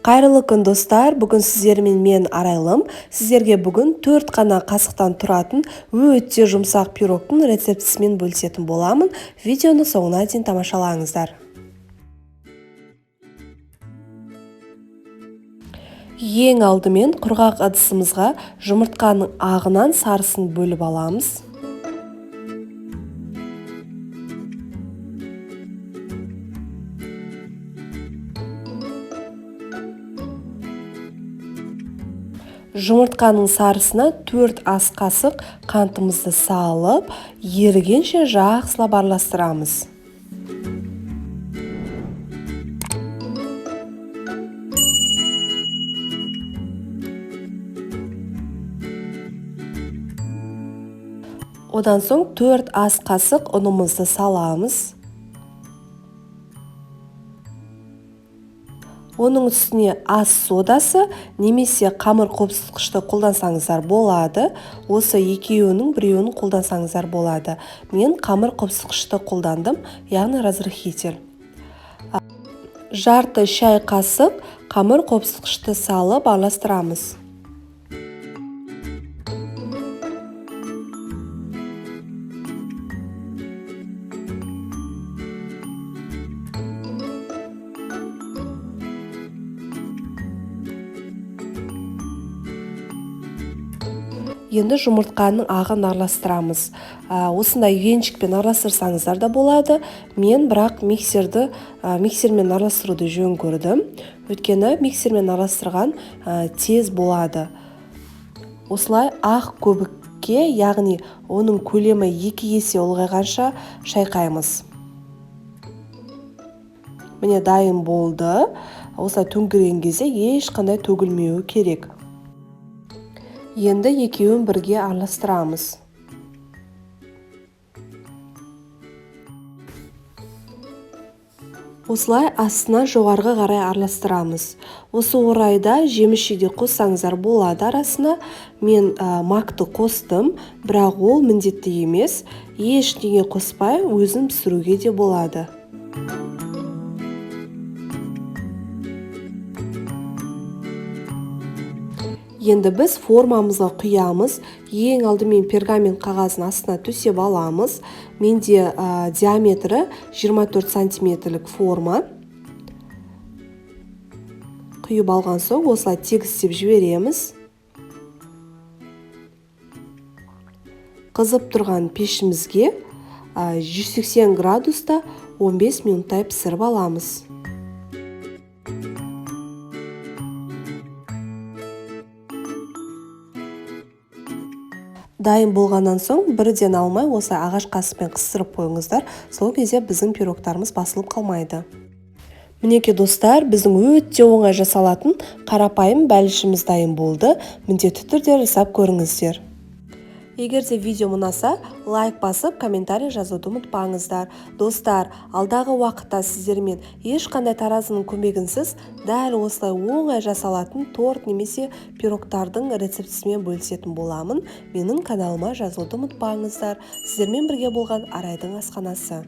Қайырлы күн, достар! Бүгін сіздермен мен, Арайлым. Сіздерге бүгін 4 қана қасықтан тұратын өте жұмсақ пирогтың рецептісімен бөлісетін боламын. Видеоны соңына дейін тамашалаңыздар. Ең алдымен құрғақ ыдысымызға жұмыртқаның ағынан сарысын бөліп аламыз. Жұмыртқаның сарысына 4 ас қасық қантымызды салып, ерігенше жақсылап араластырамыз. Одан соң 4 ас қасық ұнымызды саламыз. Оның үстіне ас содасы немесе қамыр қопсытқышты қолдансаңыздар болады. Осы екеуінің біреуін қолдансаңыздар болады. Мен қамыр қопсытқышты қолдандым, яғни разрыхитель. Жарты шай қасық қамыр қопсытқышты салып араластырамыз. Енді жұмыртқаның ағын араластырамыз. Осындай венчикпен араластырсаңыздар да болады. Мен бірақ миксермен араластыруды жөн көрдім. Өйткені миксермен араластырған тез болады. Осылай ақ көбікке, яғни оның көлемі 2 есе ұлғайғанша шайқаймыз. Міне, дайын болды. Осылай төңкерген кезде ешқандай төгілмеуі керек. Енді екеуін бірге араластырамыз. Осылай астынан жоғарғы қарай араластырамыз. Осы орайда жеміс жидек қоссаңыздар болады арасына. Мен макты қостым, бірақ ол міндетті емес. Ештеңе қоспай өзін пісіруге де болады. Енді біз формамызға құямыз. Ең алдымен пергамент қағазын астына төсеп аламыз. Менде диаметрі 24 сантиметрлік форма. Құйып алған соң осылай тегістеп жібереміз. Қызып тұрған пешімізге 180 градуста 15 минуттай пісіріп аламыз. Дайын болғаннан соң бірден алмай осылай ағаш қасықпен қыстырып қойыңыздар. Сол кезде біздің пирогтарымыз басылып қалмайды. Мінекей, достар, біздің өте оңай жасалатын қарапайым бәлішіміз дайын болды. Міндетті түрде жасап көріңіздер. Егер де видео ұнаса, лайк басып, комментарий жазуды ұмытпаңыздар. Достар, алдағы уақытта сіздермен ешқандай таразының көмегінсіз дәл осылай оңай жасалатын торт немесе пирогтардың рецептісімен бөлісетін боламын. Менің каналыма жазылуды ұмытпаңыздар. Сіздермен бірге болған Арайдың асханасы.